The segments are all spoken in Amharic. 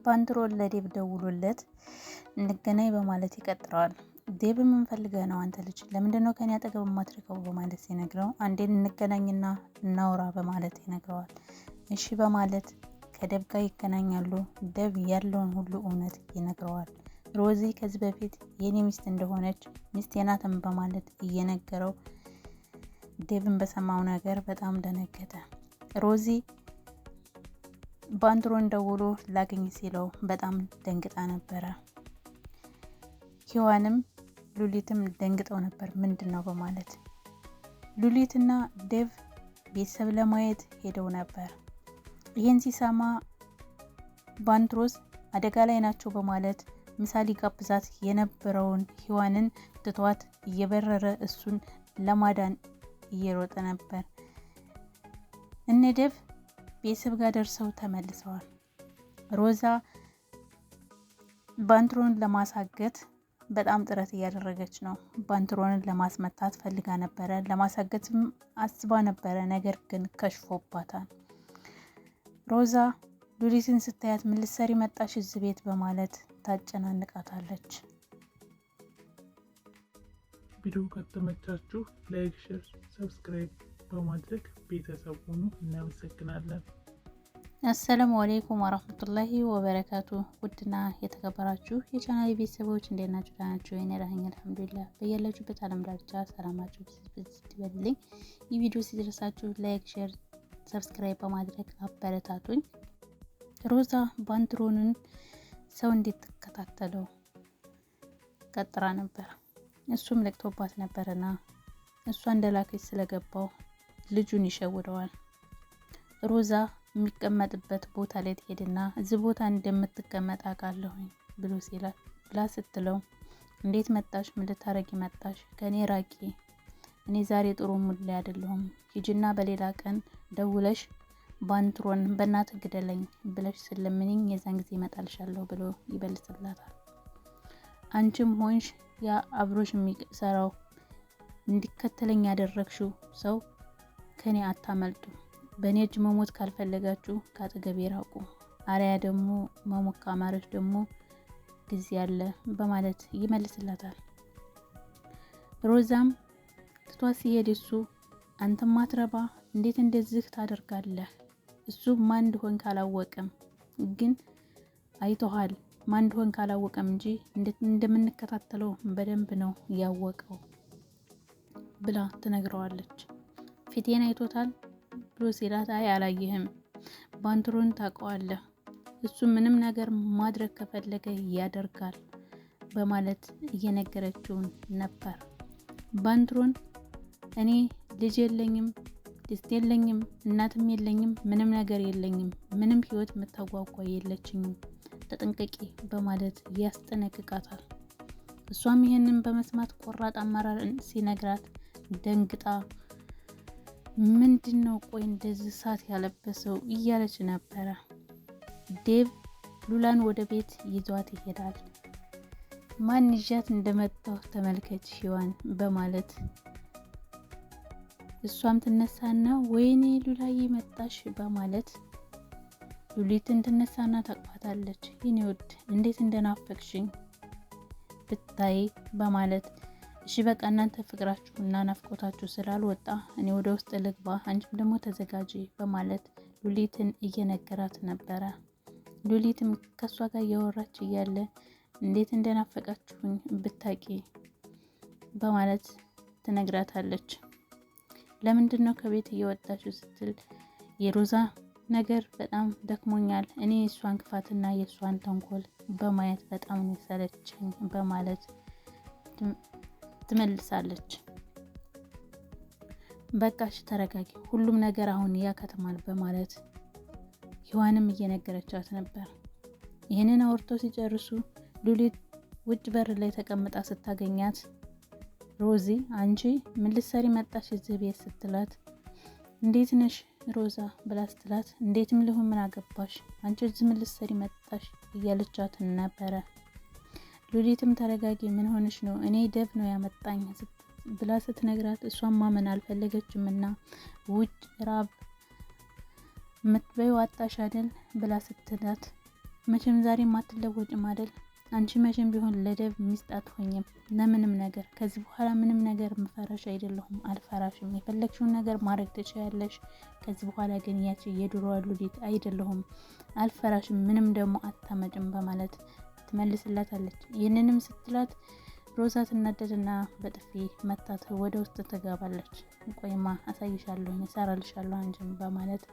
ባንትሮን ለዴቭ ደውሎለት እንገናኝ በማለት ይቀጥረዋል። ዴቭ ምን ፈልገህ ነው አንተ ልጅ ለምንድን ነው ከኔ አጠገብ የማትርቀው? በማለት ሲነግረው አንዴ እንገናኝና እናውራ በማለት ይነግረዋል። እሺ በማለት ከደብ ጋር ይገናኛሉ። ደብ ያለውን ሁሉ እውነት ይነግረዋል። ሮዚ ከዚህ በፊት የኔ ሚስት እንደሆነች ሚስቴ ናትም በማለት እየነገረው ዴቭን በሰማው ነገር በጣም ደነገጠ። ሮዚ ባንትሮን ደውሎ ላገኝ ሲለው በጣም ደንግጣ ነበረ። ሂዋንም ሉሊትም ደንግጠው ነበር ምንድን ነው በማለት። ሉሊትና ዴቭ ቤተሰብ ለማየት ሄደው ነበር። ይህን ሲሰማ ባንትሮስ አደጋ ላይ ናቸው በማለት ምሳ ሊጋብዛት የነበረውን ሂዋንን ትቷት እየበረረ እሱን ለማዳን እየሮጠ ነበር። እነ ዴቭ ቤተሰብ ጋር ደርሰው ተመልሰዋል። ሮዛ ባንትሮን ለማሳገት በጣም ጥረት እያደረገች ነው። ባንትሮንን ለማስመታት ፈልጋ ነበረ፣ ለማሳገትም አስባ ነበረ። ነገር ግን ከሽፎባታል። ሮዛ ሉሊትን ስታያት ምን ልትሰሪ መጣሽ እዚህ ቤት በማለት ታጨናንቃታለች። ቪዲዮ ከተመቻችሁ like፣ share፣ subscribe በማድረግ ቤተሰብ ሁኑ። እናመሰግናለን። السلام عليكم ورحمة الله وبركاته። ውድና የተከበራችሁ የቻናል ቤተሰቦች እንዴት ናችሁ? ደህና ናችሁ? እኔ ደህና ነኝ الحمد لله። በያላችሁበት ዓለም ዳርቻ ሰላማችሁ ብዝት ይበልልኝ። ይህ ቪዲዮ ሲደርሳችሁ like፣ share፣ subscribe በማድረግ አበረታቱኝ። ሮዛ ባንትሮንን ሰው እንድትከታተለው ቀጥራ ነበር። እሱም ለቅቶባት ነበርና እሷ እንደላከች ስለገባው ልጁን ይሸውደዋል። ሮዛ የሚቀመጥበት ቦታ ላይ ትሄድና እዚህ ቦታ እንደምትቀመጥ አውቃለሁኝ ብሎ ሲላት ብላ ስትለው እንዴት መጣሽ? ምን ልታረጊ መጣሽ? ከእኔ ራቂ። እኔ ዛሬ ጥሩ mood ላይ አይደለሁም። ሂጂና በሌላ ቀን ደውለሽ ባንትሮን በእናትህ ግደለኝ ብለሽ ስለምንኝ የዛን ጊዜ እመጣልሻለሁ ብሎ ይበልጽላታል። አንቺም ሆንሽ ያ አብሮሽ የሚሰራው እንዲከተለኝ ያደረግሽው ሰው ከኔ አታመልጡ። በእኔ እጅ መሞት ካልፈለጋችሁ ከአጠገቤ ራቁ፣ አሪያ ደግሞ መሞት ካማረች ደግሞ ጊዜ አለ በማለት ይመልስላታል። ሮዛም ትቷት ሲሄድ እሱ አንተም ማትረባ እንዴት እንደዚህ ታደርጋለህ? እሱ ማን እንደሆን ካላወቅም ግን አይቶሃል። ማን እንደሆን ካላወቀም እንጂ እንዴት እንደምንከታተለው በደንብ ነው ያወቀው ብላ ትነግረዋለች። ፊቴን አይቶታል ብሎ ሲላት አይ አላየህም፣ ባንትሮን ታውቀዋለህ፣ እሱ ምንም ነገር ማድረግ ከፈለገ ያደርጋል በማለት እየነገረችውን ነበር። ባንትሮን እኔ ልጅ የለኝም፣ ድስት የለኝም፣ እናትም የለኝም፣ ምንም ነገር የለኝም፣ ምንም ህይወት የምታጓጓ የለችኝም፣ ተጠንቀቂ በማለት ያስጠነቅቃታል። እሷም ይህንን በመስማት ቆራጥ አመራር ሲነግራት ደንግጣ ምንድን ነው ቆይ እንደዚህ እሳት ያለበሰው እያለች ነበረ። ዴቭ ሉላን ወደ ቤት ይዟት ይሄዳል። ማን ይዣት እንደመጣሁ ተመልከች ሂዋን በማለት እሷም ትነሳና ወይኔ ሉላዬ መጣሽ በማለት ሉሊትን ትነሳና ታቅፋታለች። የኔ ውድ እንዴት እንደናፈቅሽኝ ብታይ በማለት እሺ በቃ እናንተ ፍቅራችሁና ናፍቆታችሁ ስላልወጣ እኔ ወደ ውስጥ ልግባ፣ አንቺም ደግሞ ተዘጋጂ በማለት ሉሊትን እየነገራት ነበረ። ሉሊትም ከእሷ ጋር እያወራች እያለ እንዴት እንደናፈቃችሁኝ ብታቂ በማለት ትነግራታለች። ለምንድን ነው ከቤት እየወጣችሁ ስትል የሮዛ ነገር በጣም ደክሞኛል፣ እኔ የእሷን ክፋትና የእሷን ተንኮል በማየት በጣም ነው የሰለቸኝ በማለት ትመልሳለች። በቃሽ ተረጋጊ፣ ሁሉም ነገር አሁን ያከትማል በማለት ሔዋንም እየነገረቻት ነበር። ይህንን አውርተው ሲጨርሱ ሉሊት ውጭ በር ላይ ተቀምጣ ስታገኛት ሮዚ አንቺ ምን ልትሰሪ መጣሽ እዚህ ቤት ስትላት እንዴት ነሽ ሮዛ ብላ ስትላት እንዴትም ልሁን ምን አገባሽ አንቺ እዚህ ምን ልትሰሪ መጣሽ እያለቻት ነበረ። ሉሊትም ተረጋጊ፣ ምን ሆነሽ ነው? እኔ ደብ ነው ያመጣኝ ብላ ስትነግራት እሷን ማመን አልፈለገችም እና ውጭ ራብ ምትበይው አጣሽ አይደል ብላ ስትላት መቼም ዛሬ አትለወጭም አይደል? አንቺ መቼም ቢሆን ለደብ ሚስት አትሆኝም ለምንም ነገር። ከዚህ በኋላ ምንም ነገር ምፈራሽ አይደለሁም፣ አልፈራሽም። የፈለግሽውን ነገር ማድረግ ትችያለሽ። ከዚህ በኋላ ግን ያቺ የድሮዋ ሉሊት አይደለሁም፣ አልፈራሽም፣ ምንም ደግሞ አታመጭም በማለት ትመልስላታለች። ይህንንም ስትላት ሮዛ ትናደድና በጥፊ መታት ወደ ውስጥ ትገባለች። ቆይማ አሳይሻለሁ፣ እሰራልሻለሁ አንቺም በማለት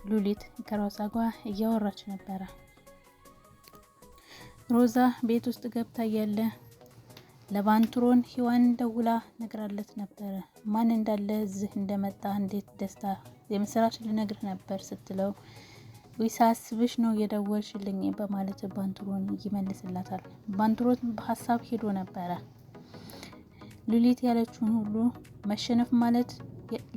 ሉሊት ከሮዛ ጋር እያወራች ነበረ። ሮዛ ቤት ውስጥ ገብታ እያለ ለባንትሮን ሂዋን ደውላ ነግራለት ነበረ። ማን እንዳለ እዚህ እንደመጣ እንዴት ደስታ የምስራች ልነግርህ ነበር ስትለው ሳስብሽ ነው የደወልሽልኝ በማለት ባንትሮን ይመልስላታል። ባንትሮን በሀሳብ ሄዶ ነበረ። ሉሊት ያለችውን ሁሉ መሸነፍ ማለት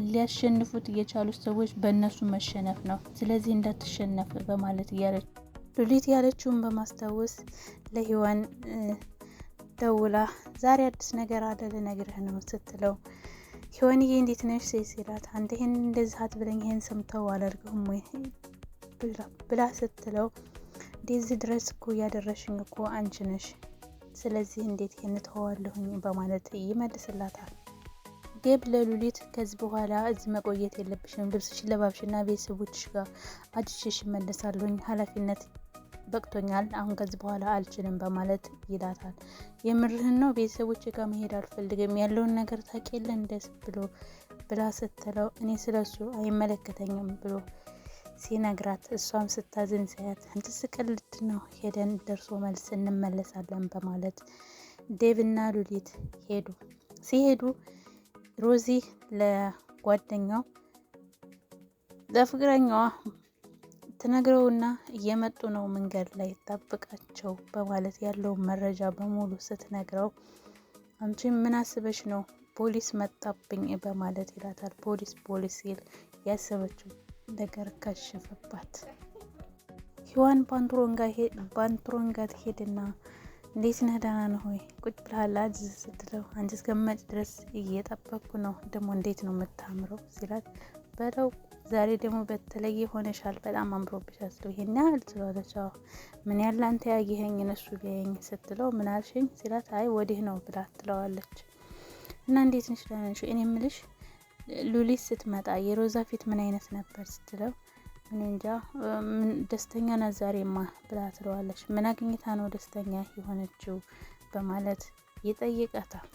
ሊያሸንፉት የቻሉት ሰዎች በእነሱ መሸነፍ ነው። ስለዚህ እንዳትሸነፍ በማለት እያለች ሉሊት ያለችውን በማስታወስ ለሂዋን ደውላ ዛሬ አዲስ ነገር አለ ልነግርህ ነው ስትለው ሂዋንዬ እንዴት ነሽ ሲላት አንተ ይሄን እንደዚህ አትብለኝ፣ ይሄን ሰምተው አላድርግህም ወይ ብላ ስትለው እንደዚህ ድረስ እኮ ያደረሽኝ እኮ አንቺ ነሽ፣ ስለዚህ እንዴት ይሄን ተዋለሁኝ በማለት ይመልስላታል። ዴብ ለሉሊት ከዚህ በኋላ እዚህ መቆየት የለብሽም፣ ልብስሽን ለባብሽና ቤተሰቦችሽ ጋር አድርሼሽ እመለሳለሁኝ፣ ኃላፊነት በቅቶኛል፣ አሁን ከዚህ በኋላ አልችልም በማለት ይላታል። የምርህን ነው? ቤተሰቦች ጋር መሄድ አልፈልግም፣ ያለውን ነገር ታውቂ የለ እንደስ ብሎ ብላ ስትለው እኔ ስለሱ አይመለከተኝም ብሎ ሲነግራት እሷም ስታዝን ሲያት አንቺ ስቀልድ ነው፣ ሄደን ደርሶ መልስ እንመለሳለን በማለት ዴቭና ሉሊት ሄዱ። ሲሄዱ ሮዚ ለጓደኛው ለፍቅረኛዋ ትነግረውና እየመጡ ነው መንገድ ላይ ጠብቃቸው በማለት ያለውን መረጃ በሙሉ ስትነግረው አንቺ ምን አስበሽ ነው ፖሊስ መጣብኝ በማለት ይላታል። ፖሊስ ፖሊስ ሲል ያሰበችው ነገር ከሸፈባት። ሂዋን ባንትሮን ጋር ትሄድና እንዴት ነህ? ደህና ነህ ወይ? ቁጭ ብለሃል ስትለው አንቺ እስከምመጪ ድረስ እየጠበቅኩ ነው፣ ደግሞ እንዴት ነው የምታምረው ሲላት በለው ዛሬ ደግሞ በተለየ ሆነሻል፣ በጣም አምሮብሻል ስትለው ይሄን ያህል ትለዋለች። አዎ ምን ያህል አንተ ያየኸኝ እነሱ ቢያየኝ ስትለው ምን አልሽኝ ሲላት አይ ወዲህ ነው ብላ ትለዋለች። እና እንዴት ነሽ? ደህና ነሽ? እኔ የምልሽ ሉሊት ስትመጣ የሮዛ ፊት ምን አይነት ነበር ስትለው እኔ እንጃ ደስተኛ ናት ዛሬማ ብላ ትለዋለች። ምን አግኝታ ነው ደስተኛ የሆነችው በማለት ይጠይቃታል።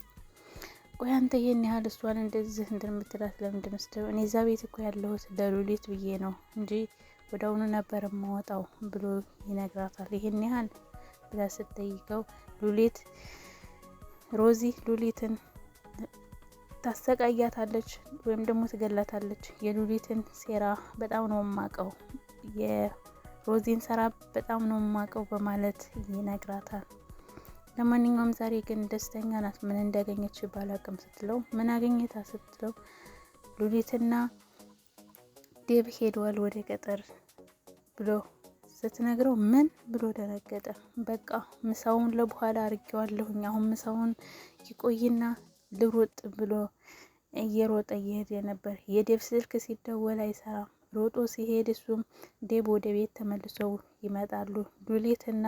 ቆይ አንተ ይሄን ያህል እሷን እንደዚህ እንደምትላት ለምንድን ነው ስትለው እኔ እዛ ቤት እኮ ያለሁት ለሉሊት ብዬ ነው እንጂ ወደ አሁኑ ነበር የማወጣው ብሎ ይነግራታል። ይሄን ያህል ብላ ስትጠይቀው ሉሊት ሮዚ ሉሊትን ታሰቃያታለች ወይም ደግሞ ትገላታለች። የሉሊትን ሴራ በጣም ነው የማውቀው፣ የሮዚን ስራ በጣም ነው የማውቀው በማለት ይነግራታል። ለማንኛውም ዛሬ ግን ደስተኛ ናት፣ ምን እንዳገኘች ባላቅም ስትለው ምን አገኘታ ስትለው ሉሊትና ዴብ ሄደዋል ወደ ገጠር ብሎ ስትነግረው ምን ብሎ ደነገጠ። በቃ ምሳውን ለበኋላ አርጌዋለሁኝ፣ አሁን ምሳውን ይቆይና ልሩጥ ብሎ እየሮጠ እየሄደ ነበር። የዴብ ስልክ ሲደወል አይሰራም። ሮጦ ሲሄድ እሱም ዴብ ወደ ቤት ተመልሰው ይመጣሉ። ሉሊትና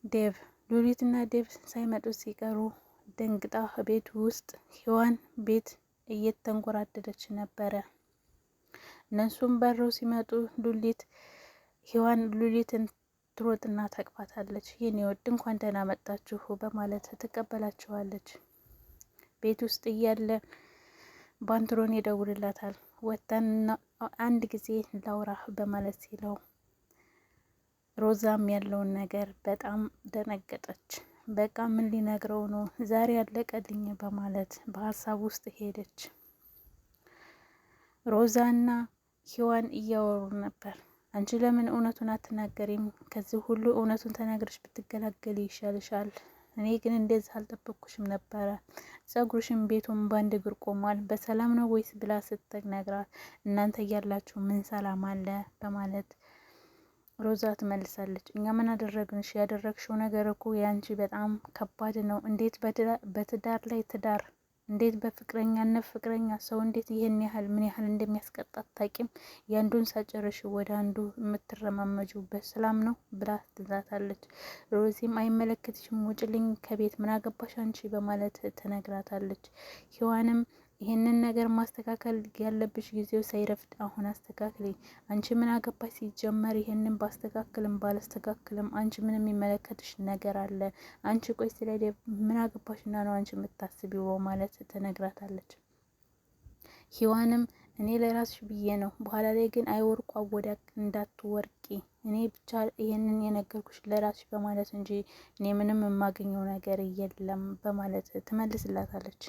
ዴብ ሉሊትና ዴብ ሳይመጡ ሲቀሩ ደንግጣ ቤት ውስጥ ሔዋን ቤት እየተንጎራደደች ነበረ። እነሱም በረው ሲመጡ ሉሊት ሔዋን ሉሊትን ትሮጥና ታቅፋታለች። የኔ ወድ እንኳን ደህና መጣችሁ በማለት ትቀበላቸዋለች። ቤት ውስጥ እያለ ባንትሮን ይደውልላታል። ወጥተን አንድ ጊዜ ላውራህ በማለት ሲለው ሮዛም ያለውን ነገር በጣም ደነገጠች። በቃ ምን ሊነግረው ነው ዛሬ ያለቀልኝ በማለት በሀሳብ ውስጥ ሄደች። ሮዛና ሔዋን እያወሩ ነበር። አንቺ ለምን እውነቱን አትናገሪም? ከዚህ ሁሉ እውነቱን ተናግረሽ ብትገላገል ይሻልሻል። እኔ ግን እንደዚህ አልጠበቅኩሽም ነበረ። ጸጉርሽን ቤቱን በአንድ እግር ቆሟል። በሰላም ነው ወይስ ብላ ስትነግራት እናንተ እያላችሁ ምን ሰላም አለ በማለት ሮዛ ትመልሳለች። እኛ ምን አደረግንሽ? ያደረግሽው ነገር እኮ ያንቺ በጣም ከባድ ነው። እንዴት በትዳር ላይ ትዳር እንዴት በፍቅረኛነት ፍቅረኛ ሰው እንዴት ይህን ያህል ምን ያህል እንደሚያስቀጣ አታውቂም? የአንዱን ሳጨርሽ ወደ አንዱ የምትረማመጁ በሰላም ነው ብላ ትላታለች። ሮዚም አይመለከትሽም፣ ውጭልኝ ከቤት ምን አገባሽ አንቺ በማለት ትነግራታለች። ሔዋንም ይህንን ነገር ማስተካከል ያለብሽ ጊዜው ሳይረፍድ አሁን አስተካክሊ። አንቺ ምን አገባሽ? ሲጀመር ይህንን ባስተካክልም ባላስተካክልም አንቺ ምን የሚመለከትሽ ነገር አለ? አንቺ ቆይ ስለ ምን አገባሽና ነው አንቺ የምታስቢው? ማለት ትነግራታለች። ሂዋንም እኔ ለራስሽ ብዬ ነው፣ በኋላ ላይ ግን አይወርቁ አወዳቅ እንዳትወርቂ፣ እኔ ብቻ ይህንን የነገርኩሽ ለራስሽ በማለት እንጂ እኔ ምንም የማገኘው ነገር የለም በማለት ትመልስላታለች።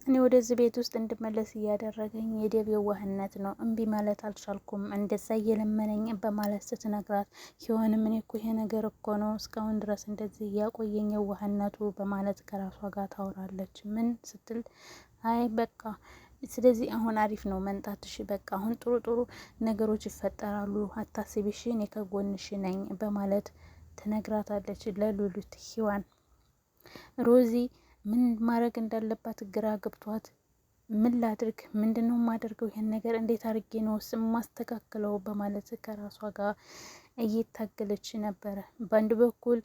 እኔ ወደዚህ ቤት ውስጥ እንድመለስ እያደረገኝ የዴቭ የዋህነት ነው። እምቢ ማለት አልቻልኩም፣ እንደዛ እየለመነኝ በማለት ስትነግራት ሂዋንም እኔ እኮ ይሄ ነገር እኮ ነው እስካሁን ድረስ እንደዚህ እያቆየኝ የዋህነቱ በማለት ከራሷ ጋር ታወራለች። ምን ስትል አይ በቃ ስለዚህ አሁን አሪፍ ነው መንጣትሽ፣ በቃ አሁን ጥሩ ጥሩ ነገሮች ይፈጠራሉ፣ አታስቢሽ፣ እኔ ከጎንሽ ነኝ በማለት ትነግራታለች ለሉሉት ሂዋን ሮዚ ምን ማድረግ እንዳለባት ግራ ገብቷት ምን ላድርግ፣ ምንድን ነው የማደርገው፣ ይህን ነገር እንዴት አድርጌ ነው ማስተካከለው በማለት ከራሷ ጋር እየታገለች ነበረ። በአንድ በኩል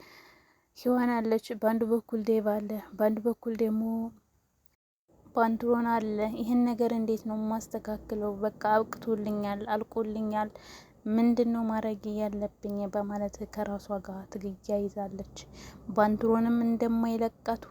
ሂዋን አለች፣ በአንድ በኩል ዴቭ አለ፣ በአንድ በኩል ደግሞ ባንትሮን አለ። ይህን ነገር እንዴት ነው የማስተካክለው? በቃ አብቅቶልኛል፣ አልቆልኛል፣ ምንድን ነው ማድረግ ያለብኝ በማለት ከራሷ ጋር ትግያ ይዛለች። ባንትሮንም እንደማይለቃት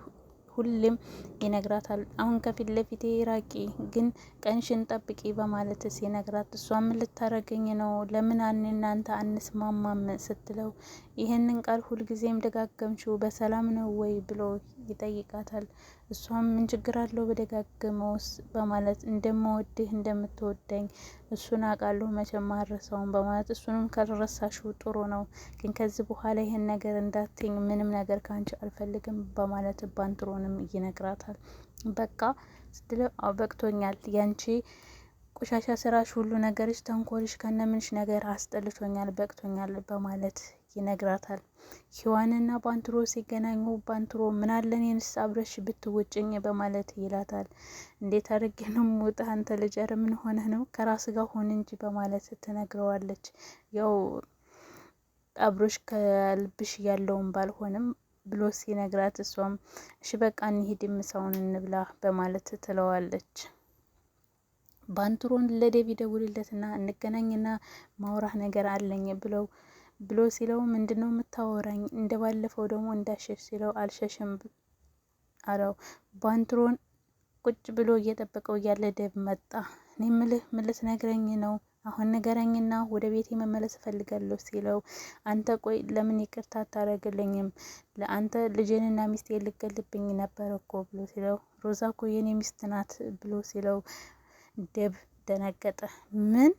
ሁሌም ይነግራታል። አሁን ከፊት ለፊቴ ራቂ፣ ግን ቀንሽን ጠብቂ በማለት ሲነግራት እሷ ምን ልታረገኝ ነው? ለምን እናንተ አንስማማም ስትለው ይህንን ቃል ሁልጊዜም ደጋገምሽው በሰላም ነው ወይ ብሎ ይጠይቃታል። እሷም ምን ችግር አለው በደጋግመውስ በማለት እንደምወድህ እንደምትወደኝ እሱን አውቃለሁ መቼም አልረሳውም በማለት እሱንም ካልረሳሽው ጥሩ ነው፣ ግን ከዚህ በኋላ ይህን ነገር እንዳትኝ ምንም ነገር ከአንቺ አልፈልግም በማለት ባንትሮንም ይነግራታል። በቃ ስትለው በቅቶኛል፣ ያንቺ ቆሻሻ ስራሽ፣ ሁሉ ነገርሽ፣ ተንኮልሽ፣ ከነምንሽ ነገር አስጠልቶኛል፣ በቅቶኛል በማለት ይነግራታል። ሂዋንና ባንትሮ ሲገናኙ ባንትሮ ምናለን የንስ አብረሽ ብትውጭኝ በማለት ይላታል። እንዴት አድርጌ ነው የምውጥህ አንተ ልጅ፣ ኧረ ምን ሆነህ ነው ከራስ ጋር ሆን እንጂ በማለት ትነግረዋለች። ያው አብሮሽ ከልብሽ ያለውን ባልሆንም ብሎ ሲነግራት እሷም እሺ በቃ እንሂድ ምሳውን እንብላ በማለት ትለዋለች። ባንትሮን ለዴቭ ይደውልለትና እንገናኝና ማውራህ ነገር አለኝ ብለው ብሎ ሲለው ምንድን ነው የምታወራኝ? እንደ ባለፈው ደግሞ እንዳሸሽ ሲለው አልሸሽም አለው። ባንትሮን ቁጭ ብሎ እየጠበቀው እያለ ደብ መጣ። እኔ ምልህ ምን ልትነግረኝ ነው? አሁን ንገረኝና ወደ ቤቴ መመለስ እፈልጋለሁ ሲለው አንተ ቆይ ለምን ይቅርታ አታደርግልኝም? ለአንተ ልጄንና ሚስቴ ልገልብኝ ነበር እኮ ብሎ ሲለው ሮዛ እኮ የኔ ሚስት ናት ብሎ ሲለው ደብ ደነገጠ። ምን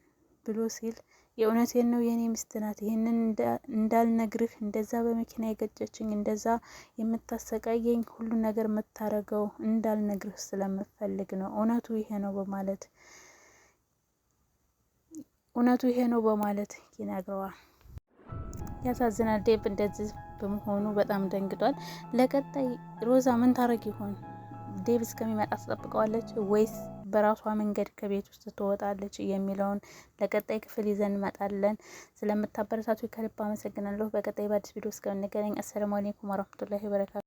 ብሎ ሲል የእውነቴን ነው የኔ ሚስት ናት። ይህንን እንዳልነግርህ እንደዛ በመኪና የገጨችኝ እንደዛ የምታሰቃየኝ ሁሉ ነገር የምታረገው እንዳልነግርህ ስለምፈልግ ነው። እውነቱ ይሄ ነው በማለት እውነቱ ይሄ ነው በማለት ይነግረዋል። ያሳዝናል። ዴብ እንደዚህ በመሆኑ በጣም ደንግጧል። ለቀጣይ ሮዛ ምን ታረግ ይሆን? ዴቭ እስከሚመጣ ትጠብቀዋለች ወይስ በራሷ መንገድ ከቤት ውስጥ ትወጣለች የሚለውን ለቀጣይ ክፍል ይዘን እንመጣለን። ስለምታበረታቱ ከልብ አመሰግናለሁ። በቀጣይ በአዲስ ቪዲዮ እስከምንገናኝ አሰላሙ አለይኩም ወረህመቱላሂ ወበረካቱ።